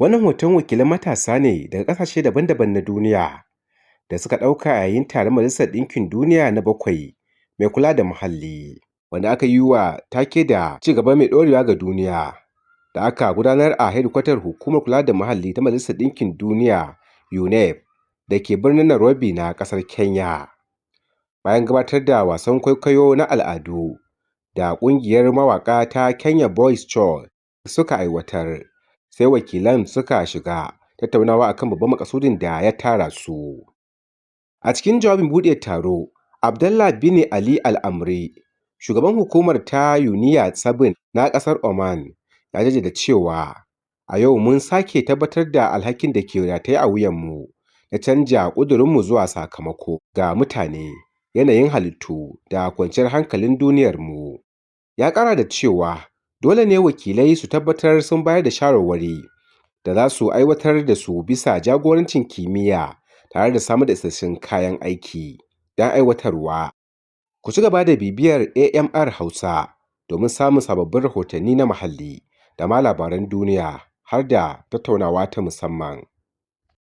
Wannan hoton wakilan matasa ne daga ƙasashe daban-daban na duniya da suka ɗauka a yayin taron Majalisar Ɗinkin Duniya na bakwai mai kula da muhalli, wanda aka yi wa take da "Ci gaba mai ɗorewa ga duniya", da aka gudanar a hedikwatar Hukumar Kula da Muhalli ta Majalisar Ɗinkin Duniya (UNEP) da ke birnin Nairobi na ƙasar Kenya. Bayan gabatar da wasan kwaikwayo na al'adu da ƙungiyar mawaƙa ta Kenya Boys Choir suka aiwatar, sai wakilan suka shiga tattaunawa a kan babban maƙasudin da ya tara su. A cikin jawabin buɗe taro, Abdallah bin Ali Al-Amri, shugaban hukumar ta UNIA7 na ƙasar Oman, ya jaddada cewa, "A yau mun sake tabbatar da alhakin da ke rataye a wuyanmu na canza ƙudurinmu zuwa sakamako ga mutane, yanayin halittu da kwanciyar hankalin duniyarmu." Ya ƙara da cewa dole ne wakilai su tabbatar sun bayar da shawarwari da za su aiwatar da su bisa jagorancin kimiyya tare da samar da isassun kayan aiki don aiwatarwa. Ku ci gaba da bibiyar AMR Hausa domin samun sababbin rahotanni na muhalli da ma labaran duniya har da tattaunawa ta musamman.